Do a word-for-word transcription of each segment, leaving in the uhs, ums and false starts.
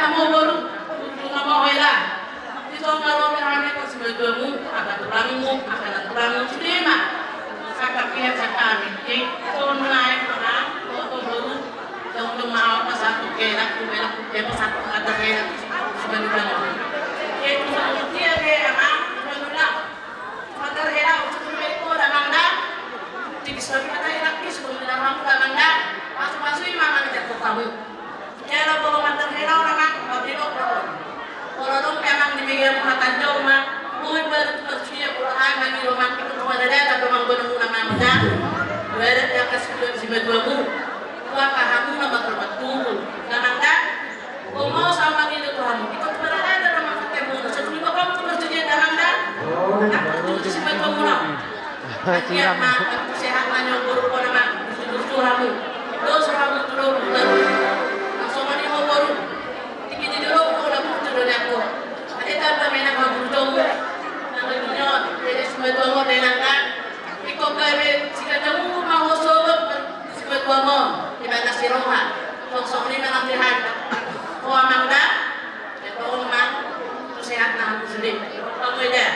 Boru, untung ma ho hela. Di tonga ro pe hami angka simatuamu, angka tulangmu, angka nantulangmu, sude ma. Sangkap ia sangkap ami. Di tonga ro pe hami, boru. Tong tong ma ho pasatu hela, tu hela, tu hela, pasatu hela. Simatuamu. Di tonga ro pe hami, simatuamu. Mandar hela, ucuk tu hela, damang da. Tipis bagi mata hela, tipis bagi mata hela, damang da. Pasu-pasu i ma mangajar tu hamu. Hela, bolo mandar hela, damang, bagi lo, bolo. Bolo dong, damang di meja rumah tanjau ma. Boi baru tu persia, bolo hai, bagi lo, mang, ikut rumah dada, tapi mang, bolo muna, mang, da. Baru dia kasih dua, simatuamu. Tua kahamu, nama terbantu. Damang da. Komo sama gitu tuh, ikut berada dalam angkat tembok, satu lima kamu tuh bersedia, damang da. Aku tuh simatuamu na. Agia ma, aku sehat ma nyo boru ko na ma, dusu-dusu hamu. Doso hamu tu domu, lalu. Langsung ma ni ho boru. Tiki di domu, ko na butuh do ni aku. Ada tambah menang ma boru domu. Nang itu nyo, jadi simatuamu, damang da. Iko gabe, sikan jamu ma ho sogot, simatuamu, di mana si roha. Kosong lima nanti hari. Ho amang da. Ia tong ma, tu sehat na hamu sude. Hamu eda.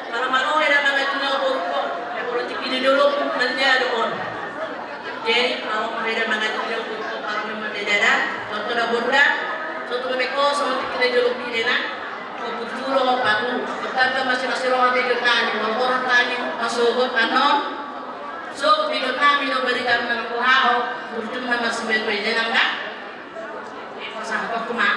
Kalau malo eda mangaji na boru ko, ia politik di dolo pun nanti ada on. Jadi kalau mau eda mangaji na boru ko, kalau memang eda da, waktu da boru da, suatu bebek kosong di dolo pide na, ko buturo, ko patu, tetap masih masih roh di dona ni, mau orang tani, masuk, ano, so, di dona ni, lo beri kami nang kuhao, burjum nama sebetul eda nang da. Iko sangkap kuma.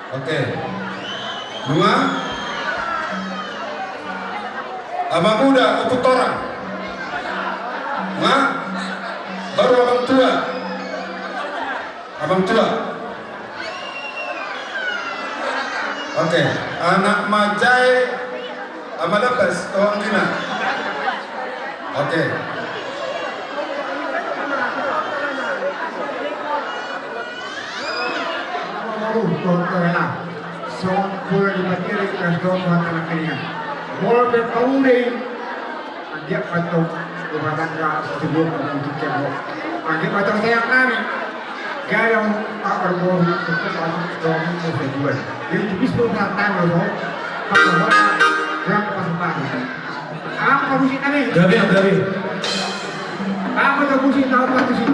Oke. Dua. Abang muda, Ompu Torang. Nga? Baru abang tua. Abang tua. Oke. Anak manjae. Ama lepas, tolong Dina. Oke. Aduh, tolong, tolong, nah. Soal bola di Batiri, kasih tau buat anak ini, ya. Bola berpauding. Anggiat patau, kepada ka, sebelum untuk cebok. Anggiat patau sayang kami. Gaya, tak berburu, untuk kami, untuk sebulan. Jadi, tipis pun tak tahu, loh. Kalau orang, kurang pas-pas. Apa musik kami? Gabe, gabe. Apa tuh musik, tahu apa tuh sih?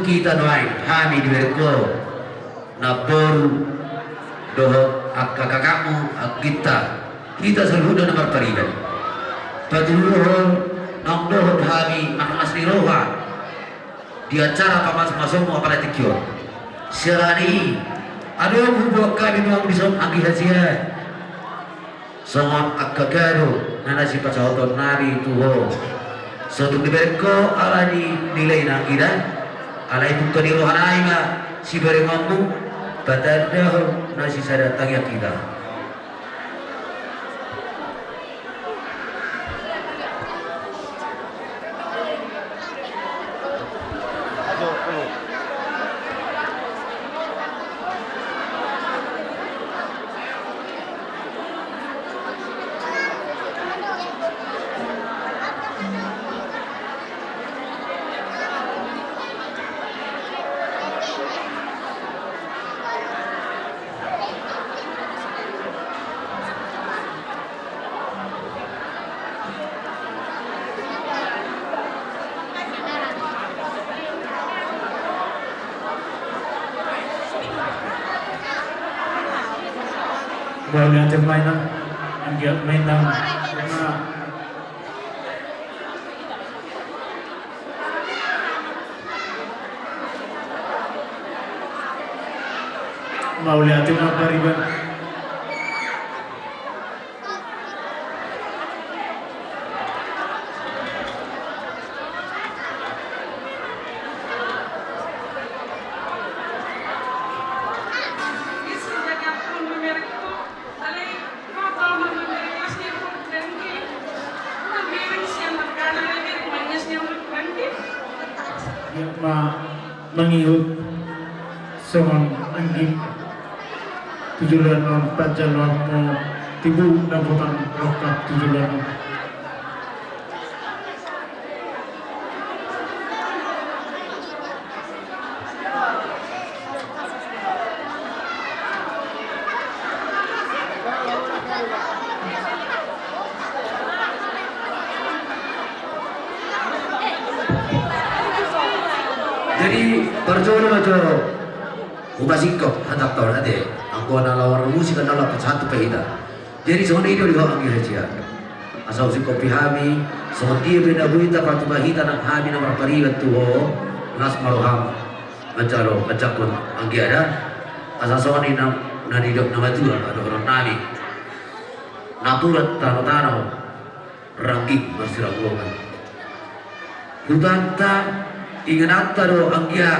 Hita nuaeng hami di berengko, namboru dohot angka kakakmu, angginta, hita saluhutna na marpariban. Patuduhon naung dohot hami marlas ni roha di acara pamasmasonmu apala tingki on. Siala ni i, adong huboan hami nuaeng dison anggi hasian. Songon angka kado na na sipasahatonnami tu ho. Sotung di berengko ala ni nilai na anggi da, alai buka ni rohanami ma siberengonmu, patandahon na sisada tangiang hita. Mauliate ma inang, anggiat ma inang. Mauliate ma pariban. Ia ma mangihut songon anggim tu joloan on, panjaloanmu tibu na potang rongkap tu joloan on. Jadi parjolo ma jo hupasingkop hatanta on ate, anggo na laho marmusik kan na laho pasahat tu pe hita. Jadi songon i do di ho anggi hasian. Asa husingkopi hami, songon dia pe na boi tapatupa hita nang hami na marpariban tu ho, las ma roham manjalo manjangkon anggia da. Asa songon i na, na nidok na matua ma dohononnami. Napuran tanotano, rangging marsiranggongan. Hutanta, ingananta do anggia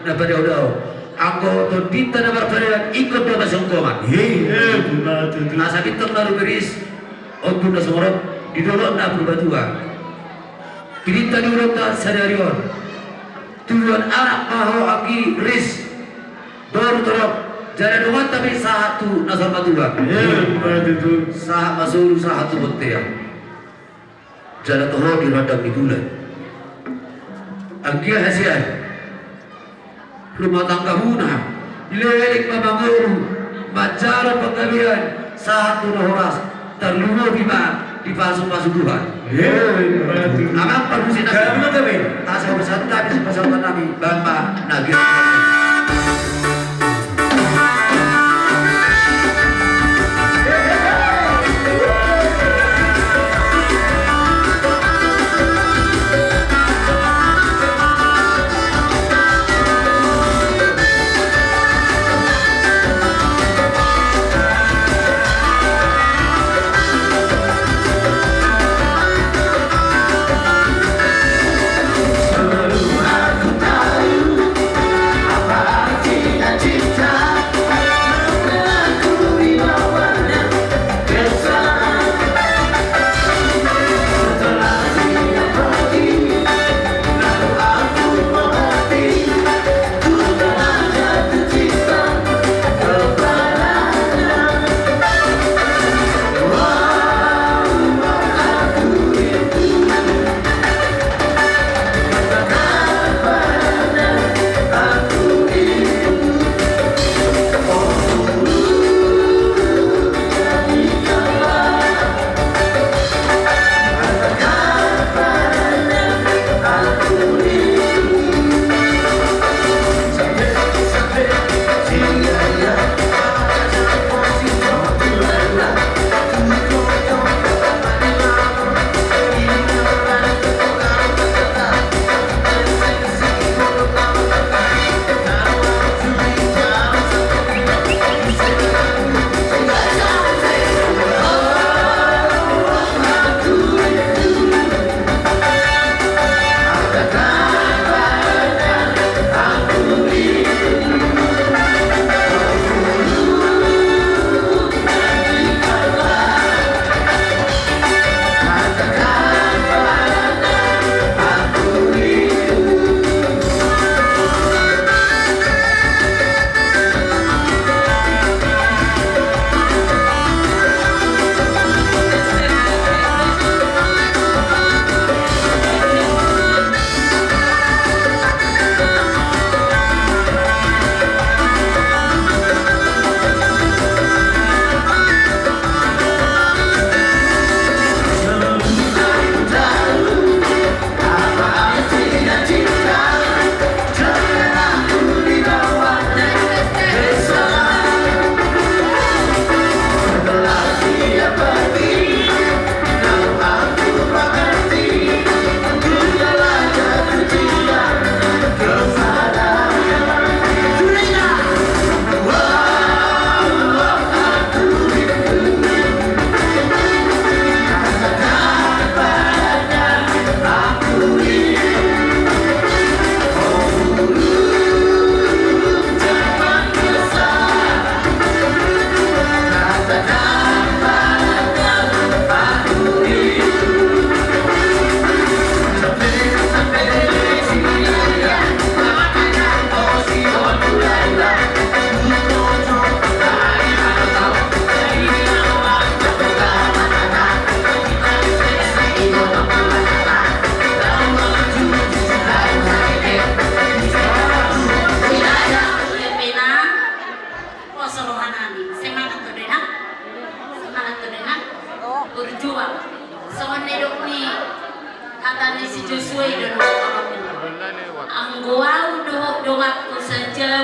na padaodao. Anggo tondinta na marpariban ingkon do masonggongan. He. Eh, ima tutu. Asa bintang na rumiris, ombun na sumorop di dolokna Purbatua. Pidinta di ulaonta sadari on. Tuduhon anak ma ho anggi Ris, boru Torop, jala donganta pe sahat tu na saur matua. Eh, ima tutu. Sahat ma solu, sahat tu bontean. Jala toho di randang ni bulan. Anggia hasian, rumah tanggamuna, leleng ma mangolu, manjalo panggabean, sahat tu na horas, tarlumobi ma dipasupasu Tuhan. Amen. Amang parmusik nami. Gabe ma gabe. Asa bersantai di pasautannami, Bapa Nagita.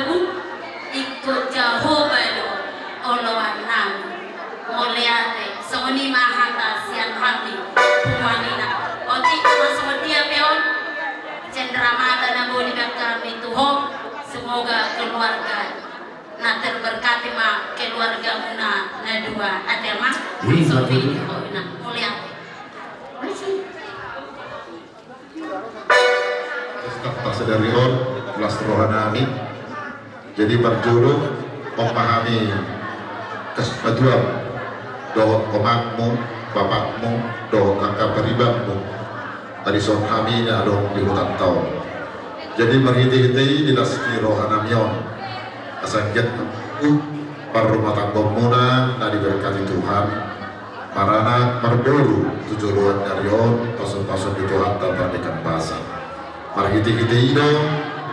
Ingkon Jahowa do oloannami. Mauliate, songon i ma hata sian hami punguan ina. Otik ma songon dia pe on, cendramata na boi dibahen hami tu ho, semoga keluarga na terberkati ma keluargamuna na dua. Ate ma. Iya, langsung betul. Di ho ina. Mauliate. Sadari on, las rohanami. Jadi parjolo, on ma hami, kas-, patuam dohot omakmu, bapakmu, dohot angka paribanmu. Tadi son hami na adong di hutanta on. Jadi marhite-hite i di las ni rohanami on. Asa anggiat, uh, parrumatanggaonmuna na diberkati Tuhan. Maranak marboru tu joloan ni ari on, pasu-pasu ni Tuhanta pardenggan basa. Marhite-hite i do,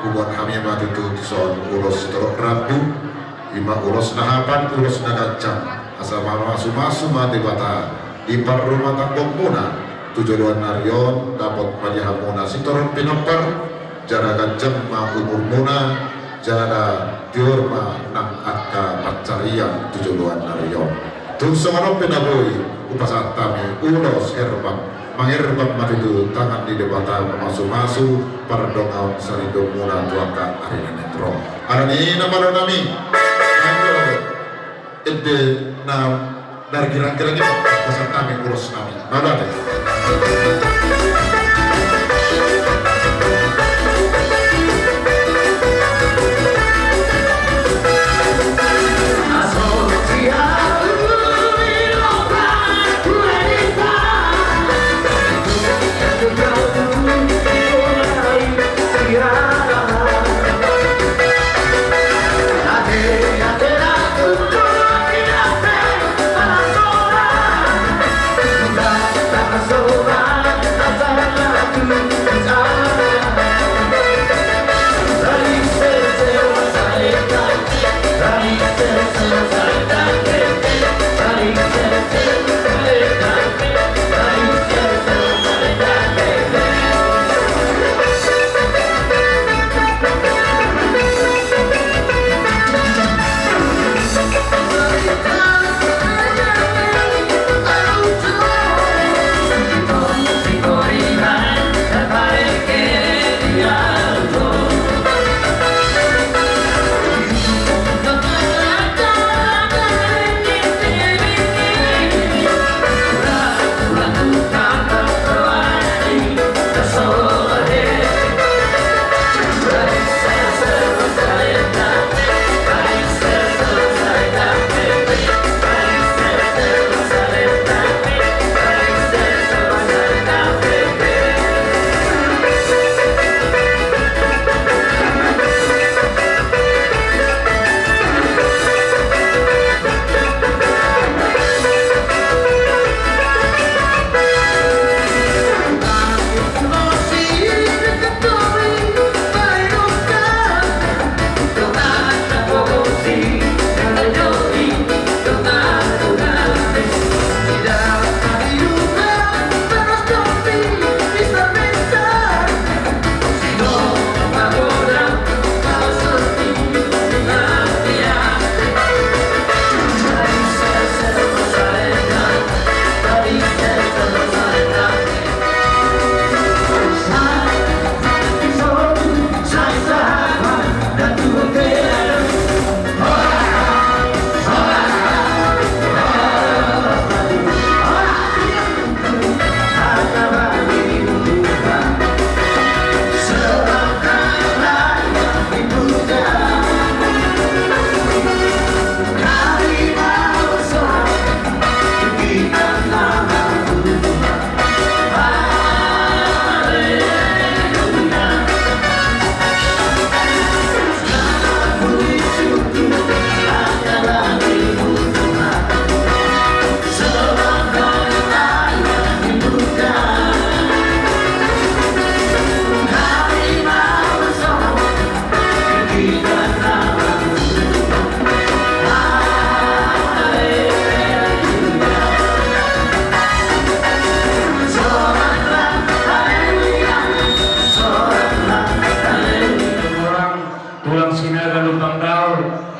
huboan hami ma tutu dison ulos sitorop rambu, i ma ulos na hapan, ulos na ganjang, asa mamasu-masu ma Debata di parrumatanggaonmuna, tu joloan ni ari on, dapot ma di hamuna sitorop pinompar, jala ganjang ma umurmuna, jala tiur ma nang angka pansarian tu joloan ni ari on. Tung songon on pe na boi hupasahat hami ulos herbang, mangherbang ma tutu tangan ni Debata mamasu-masu pardongansaripeonmuna tu angka ari na naeng ro. Alani i na malo nami, ende na margirang-girang i, pasahat hami ulosnami. Mauliate.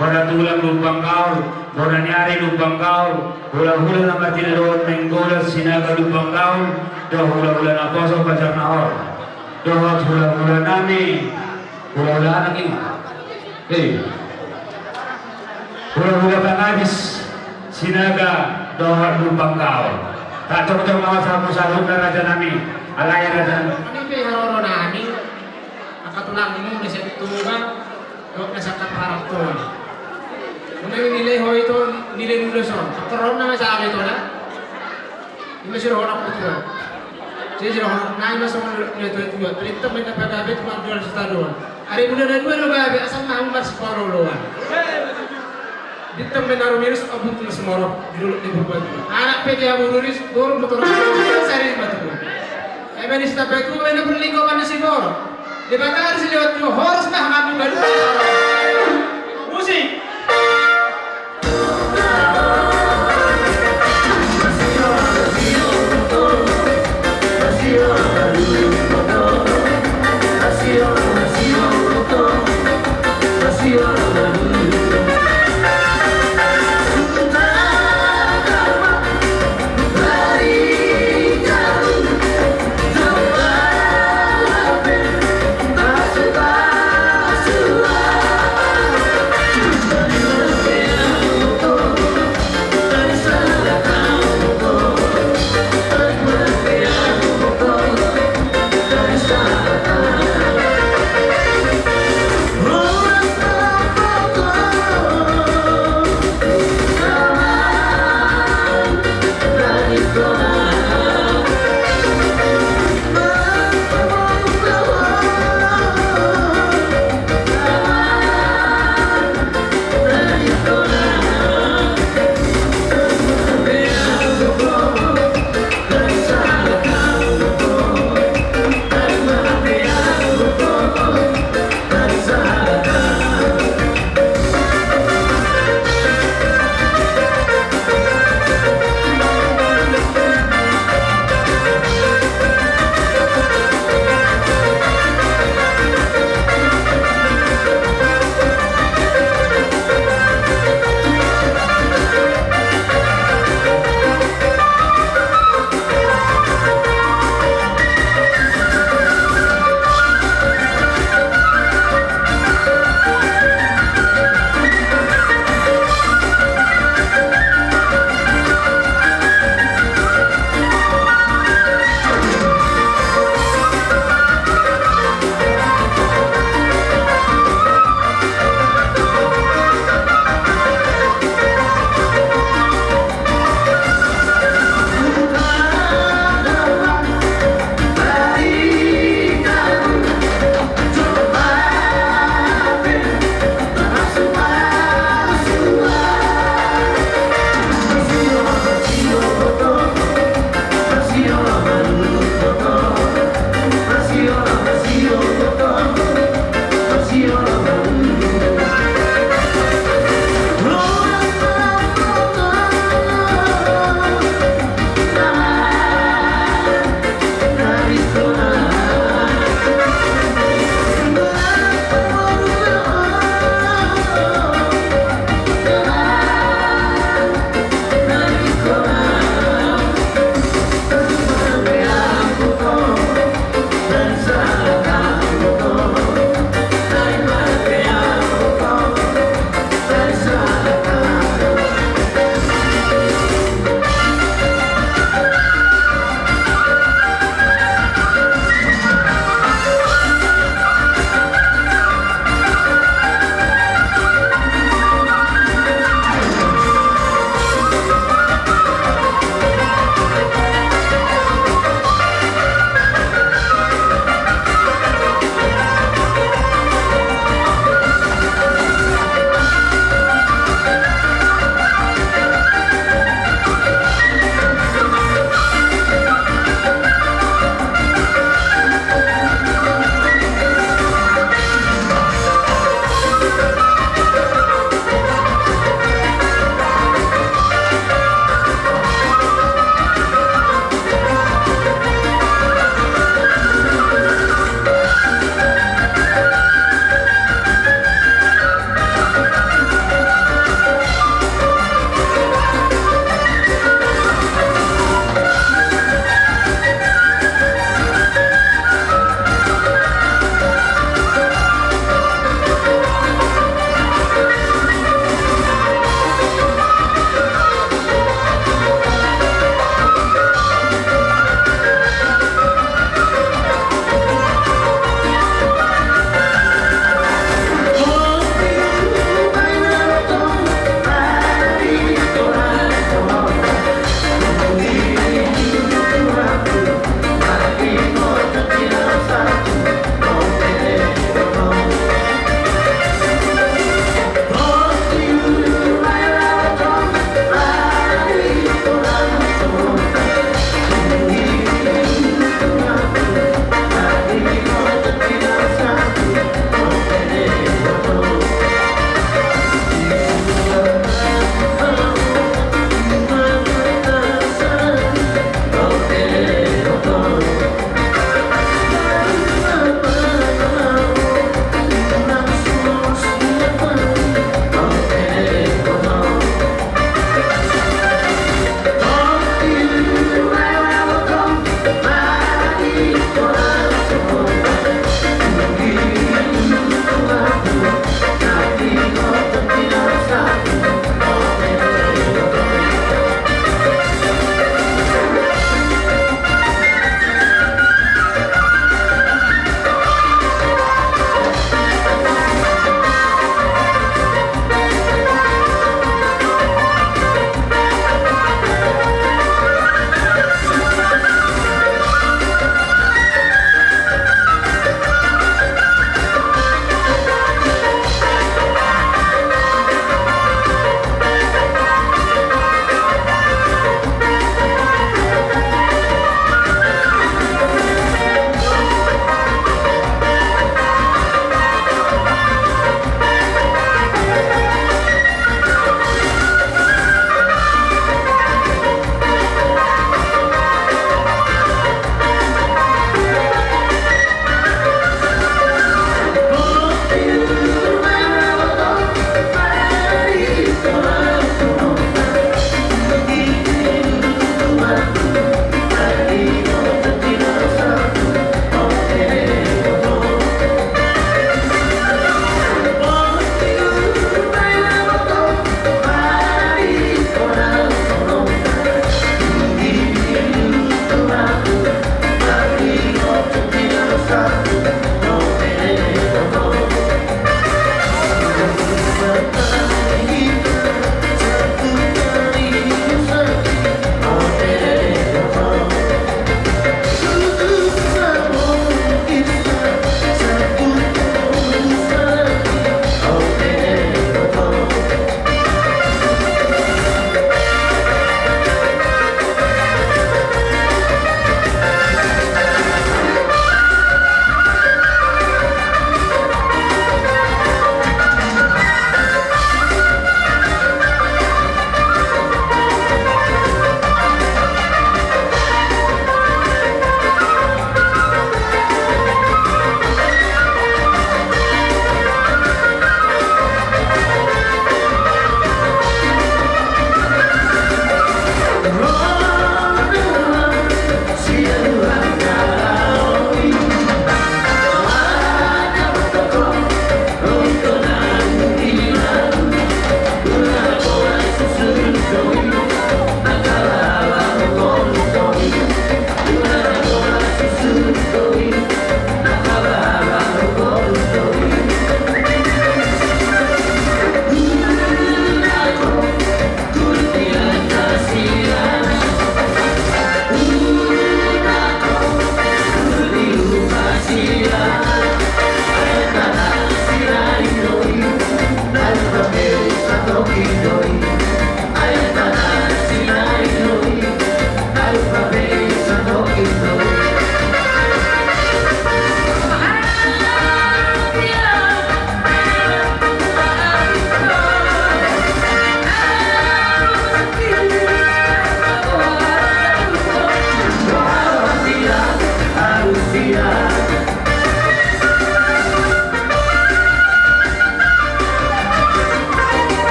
Bona tulang Lumban Gaol, bona ni ari Lumban Gaol, hulahula na martinodohon Nainggolan Sinaga Lumban Gaol, dohot hulahula naposo Banjarnahor, dohot hulahula nami, hulahula anak i. Eh. Hulahula pangabis Sinaga dohot Lumban Gaol. Tacokcok ma sahat-sahat na raja nami, alai raja nami. Nami pe haroro nami, angka tulang i, na sian Toba dohot na sian Parangtona. Nunga nilehon ho ito, nilehon ulos on. Angka ro na masa ame tona. Ima sidohonon tua. Jadi sidohonon nai ma songon na tua-tua. Perintah main apa gabe tu marjual sitadoan. Ari mula na dua do gabe, asal nahu marsipaolo-oloan. Bintang main arum irus, abuntul semorop di dolok ni Purbatua. Anak P T A Bururis, dorong motor sari matu. Eme ni sitape tu main na perlinggo mana si borok. Debata harus lewat dua, horas nah ngaku baru. Musik.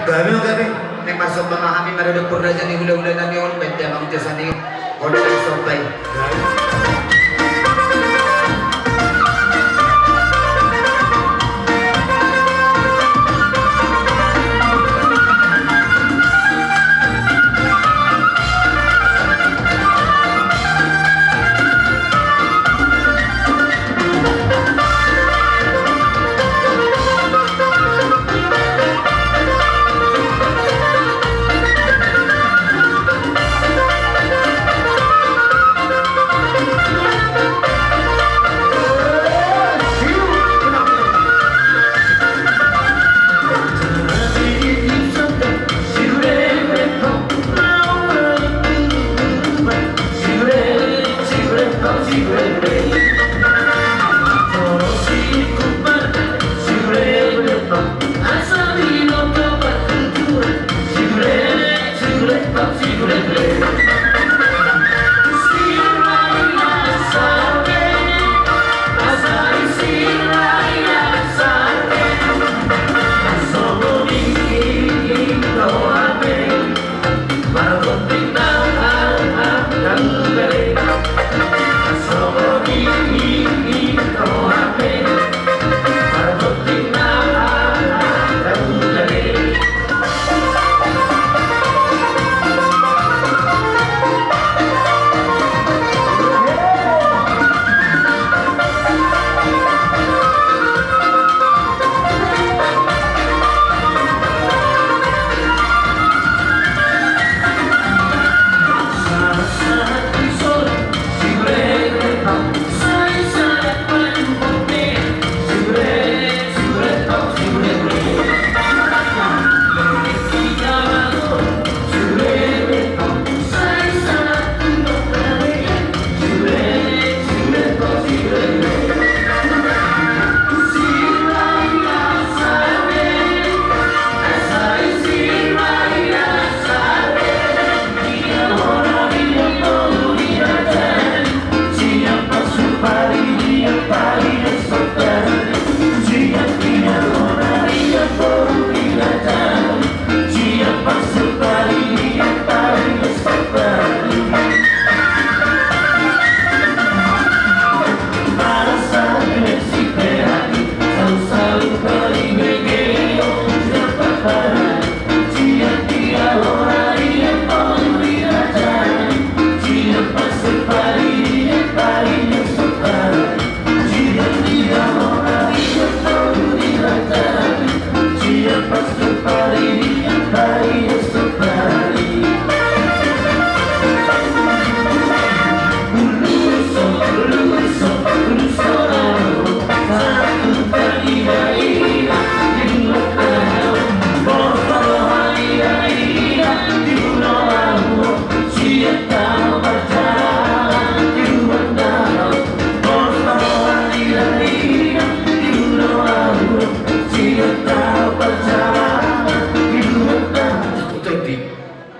Gabe ma gabe, naeng marsomba ma hami mandok tu raja ni hulahula nami on, baen damang jasa ni on, on somba i.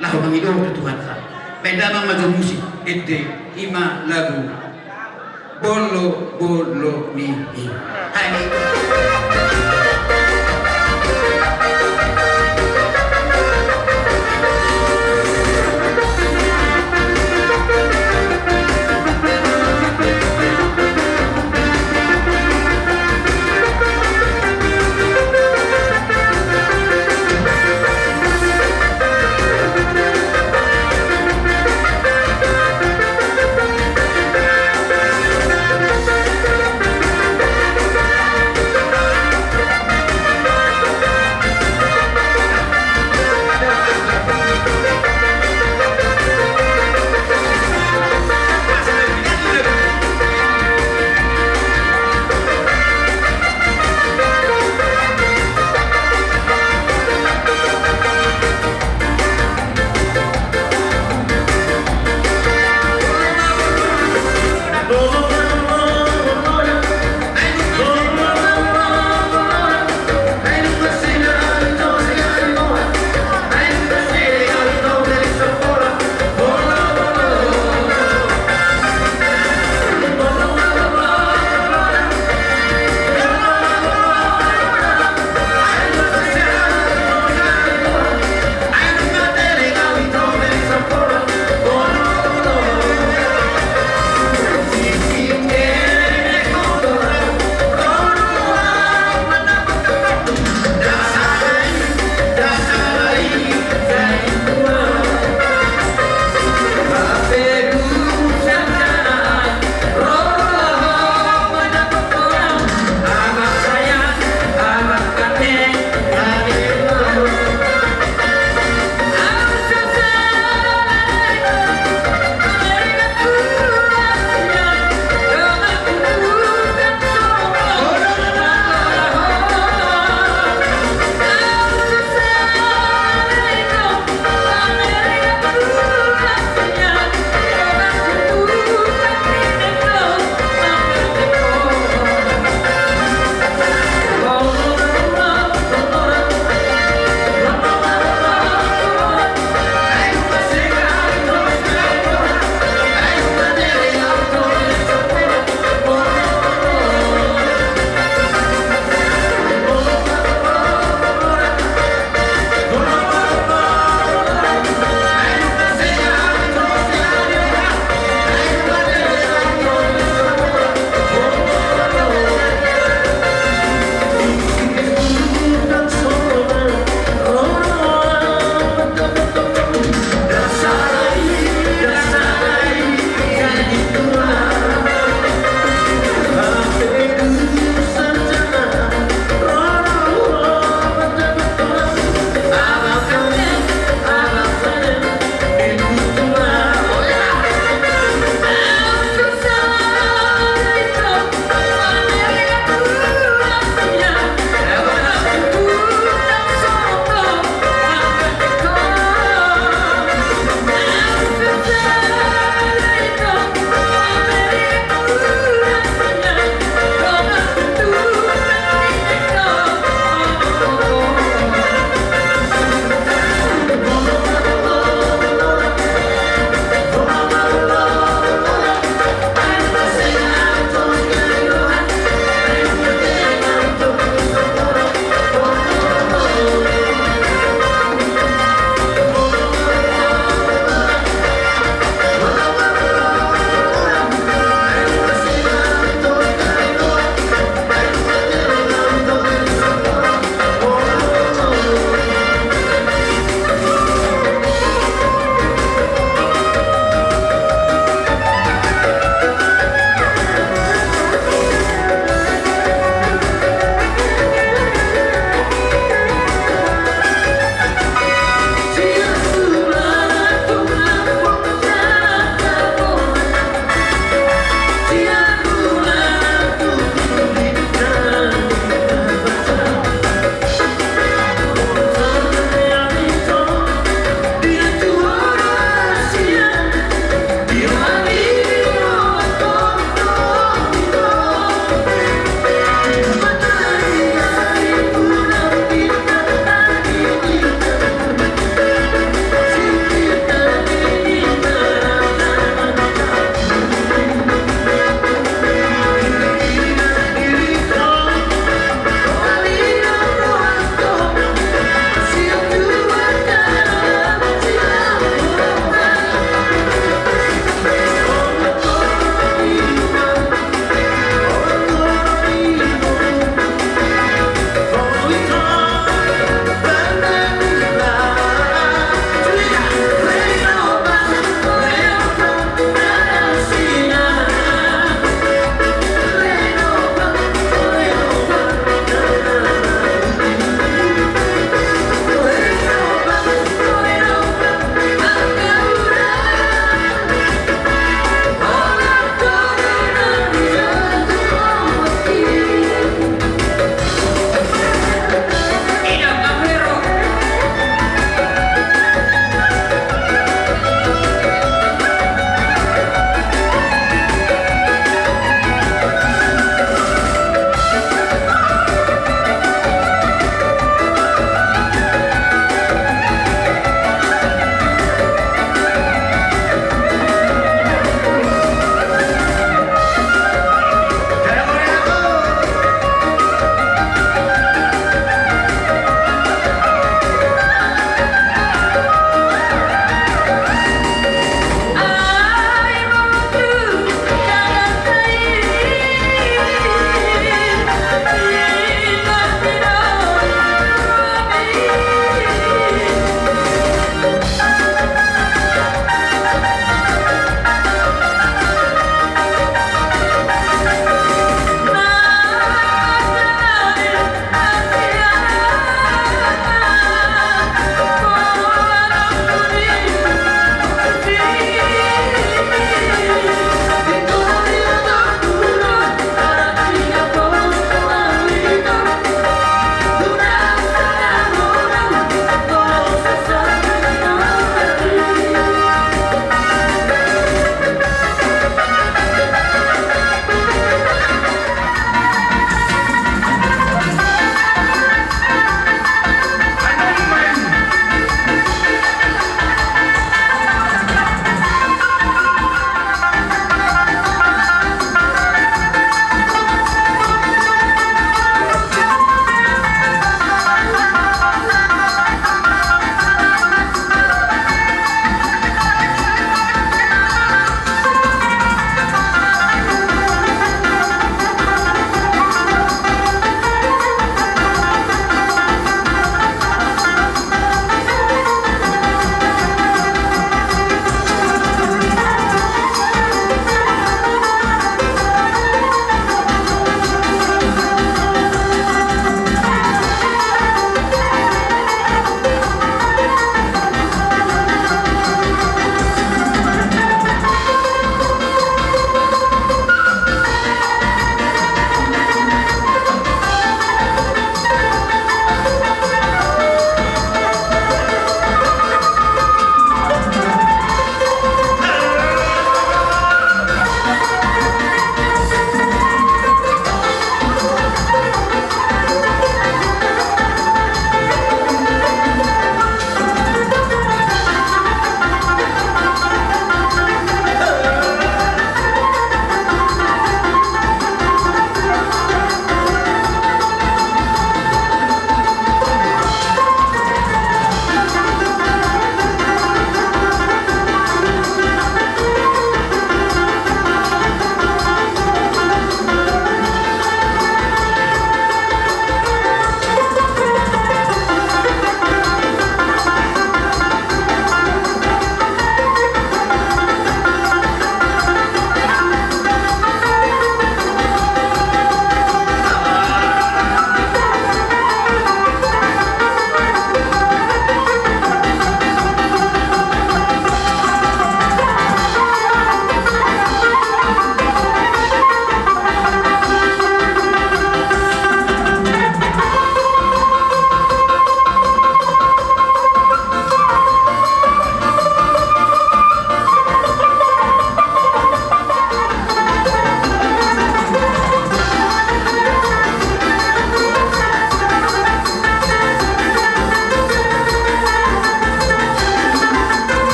Laho mangido tu Tuhanta. Baen damang ma jo musik, ende, i ma lagu Bollo Bollo ni i. Hai.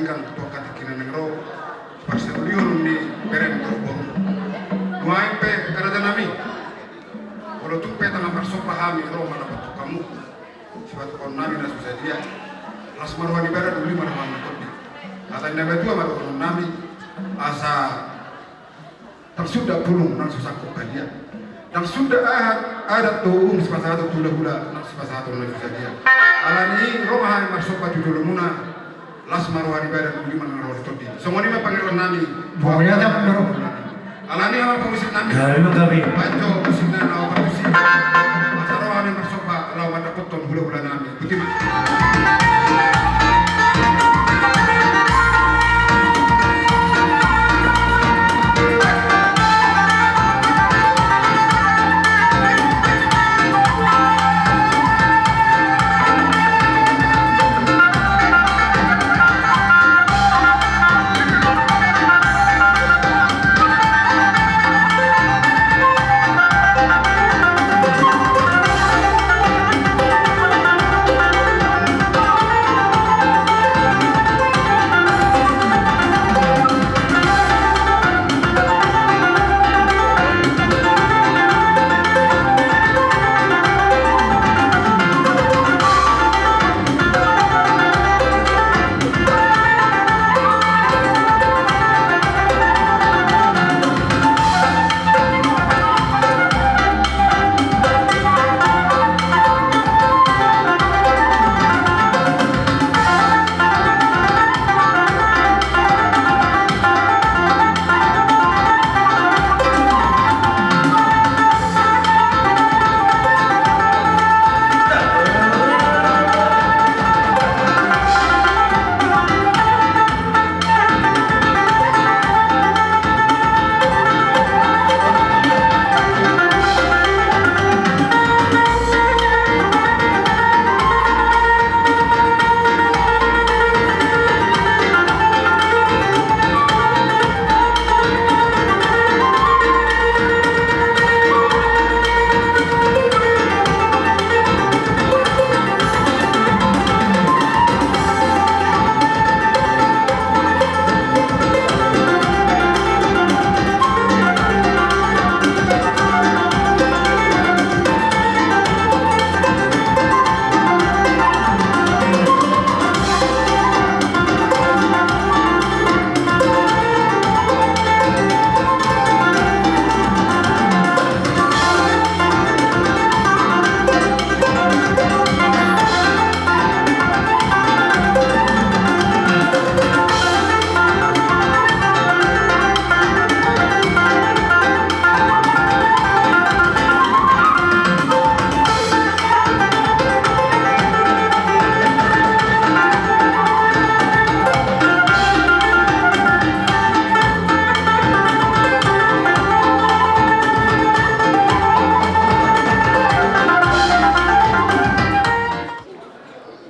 Kan tu angka tingki na naeng ro, parsaulihon ni bere ni boru. Nuaeng pe raja nami, molo tung pe tama marsomba hami ro mandapothon hamu, sipatupaon nami na so sadia. Las ma roha ni badan, uli ma roha ni tondi. Hata ni na batua ma dohonon nami, asa ndang suda pulung nang so sangkop badia. Ndang suda adat, adat dohot uhum sipasahaton tu hulahula nang sipasahaton na so sadia. Alani i ro ma hami marsomba tu jolomuna. Las ma roha ni badan, uli ma nang roha ni tondi. Songon i ma pangidoan nami. Mauliate ma. Alani i ma pamusik nami. Baco musik na laho partusi. Asa ro hami marsomba laho mandapothon hulahula nami. Botima.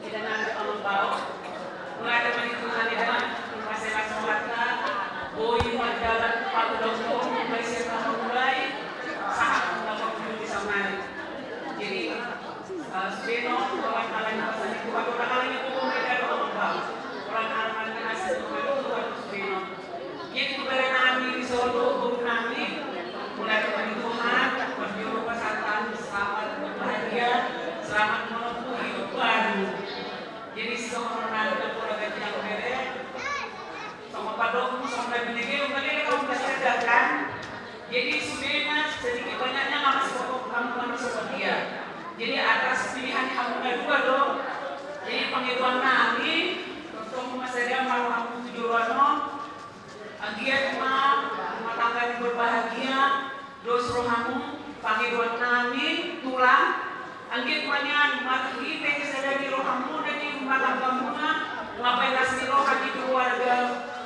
Ida nang amang bau, mauliate ma di Tuhan Ida, mase las rohanta, boi mardalan pangulahon, mulai sian na mamulai sahat na mangujungi saonari. Jadi, eh, sude no, holan ala ni basa ni Tuhan, holan ala ni gogo ni Ida do amang bau, holan ala ni asi ni Tuhan, sude no. Jadi tu bere nami di son dohot boru nami, mauliate ma di Tuhan, parjolo pasahat selamat berbahagia, selamat menempuh hidup baru. Jadi songon na nidok ni angka bere, songon pandokmu, songon na binege, umbalele kamu kasih kan. Jadi sudena sedikit banyaknya maka sebab kamu manusia setia. Jadi atas pilihan kamu na dua do. Jadi pangidoan nami, tongtong ma sadia ma rohamu tu joloan on. Anggiat ma rumah tangga ni berbahagia, dos rohamu, pangidoan nami, tulang. Anggiat ma nian marhite kesadaran ni rohamuna di rumah tanggamuna, mambahen las ni roha di keluarga,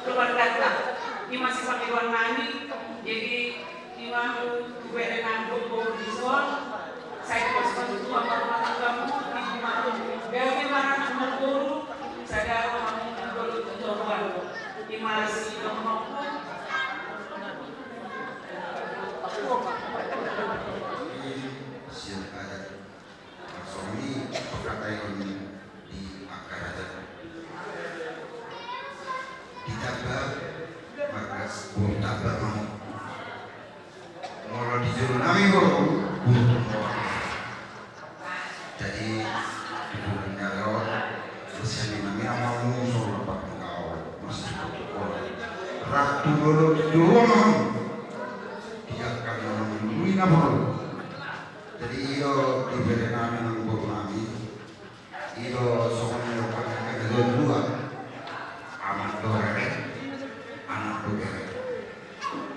keluarganta. I ma sipangidoan nami, jadi i ma tu bere nami dohot boru di son, sai dipasupasu Tuhan ma rumah tanggamu, i ma gabe ma anak marboru, sada rohamu dohot tu toruan. I ma las ni rohamuna. Sian adat. Songon i pangkataion di angka raja. Boru Tambar ma ho. Molo di jolo nami boru, boru Tumorang. Jadi di bulan ni ari on, sian i nami na marmusu lapak ni au, masih kotuk kola. Ratu dolo di jolo ma ho. Di angka na mangalului na boru. Jadi i do di bere nami nang boru nami. I do songon na didok hata na dua. Anak do bere, anak do bere.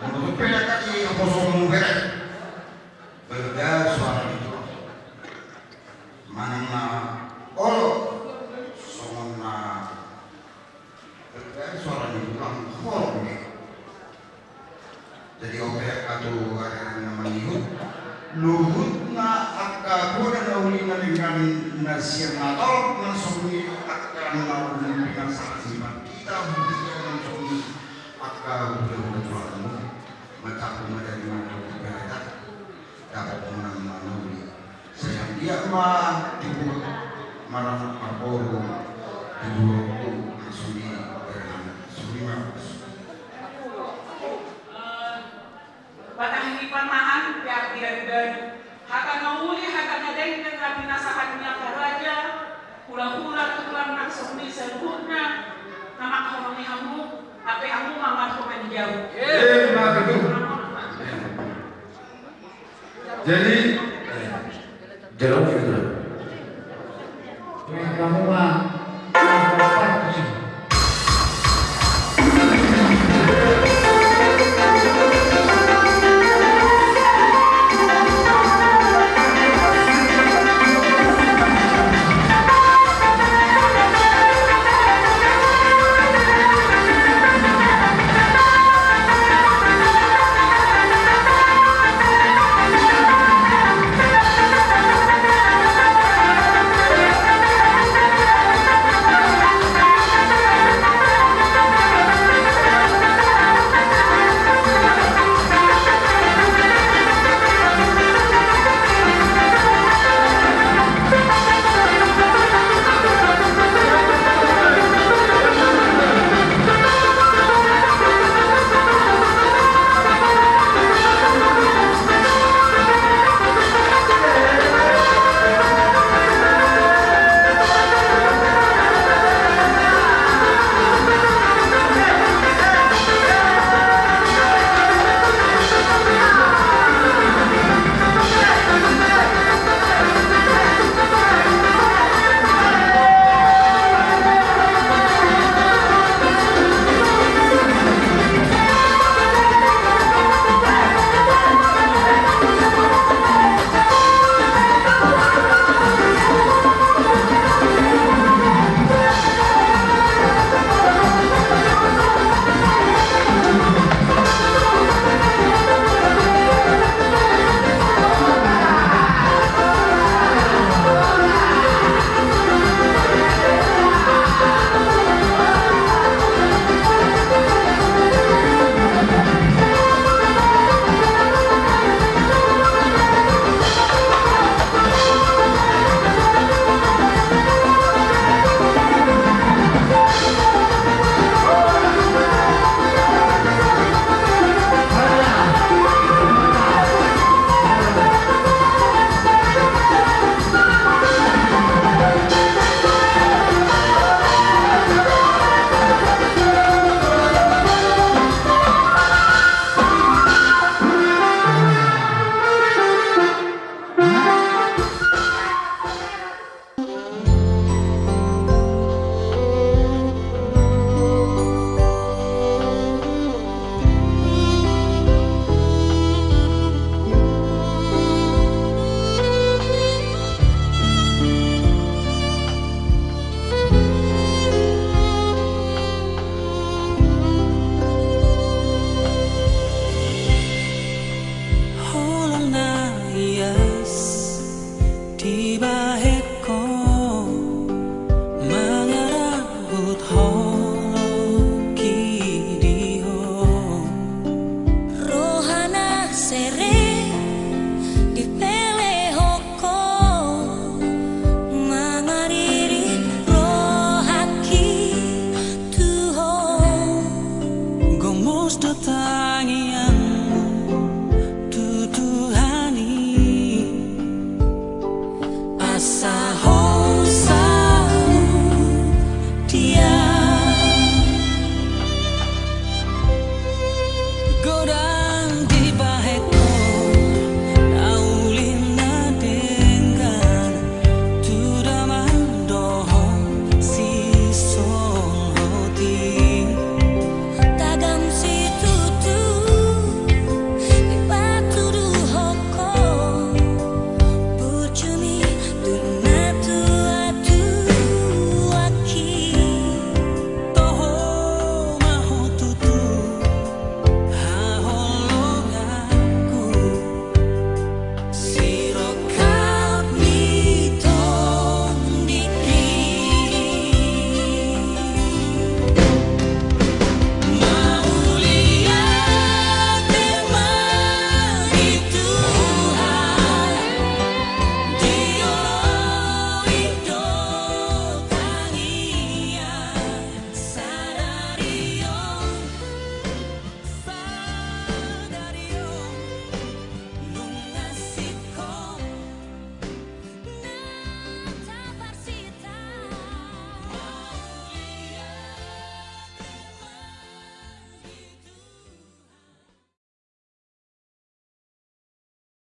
Molo pe angka i haposoonmu bere, berda suara ni tulang. Manang na olo songon na berda suara ni tulang, holong do. Jadi on pe angka tu ari-ari na mangihut, luhutna angka bona na uli na denggan na sian na torop na songon i, angka na uli pinasahat ni hita, huria na songon i, angka huria na tulang, mataku madani mataku bereta. Dapot muna ma na uli. Sai anggiat ma tubu maranak marboru di boru, songon i, songon i ma. Batang ni panahan, ya, tidak dibagi. Hata na uli, hata na denggan na pinasahat ni angka raja, hula-hula, tulang nang songon i saluhutna, na mangkaholongi hamu, hape hamu ma marhobas ni jabu. Emma tutu. Jadi, eh, jalo, gitu. Kamu mah, Mos do tangiang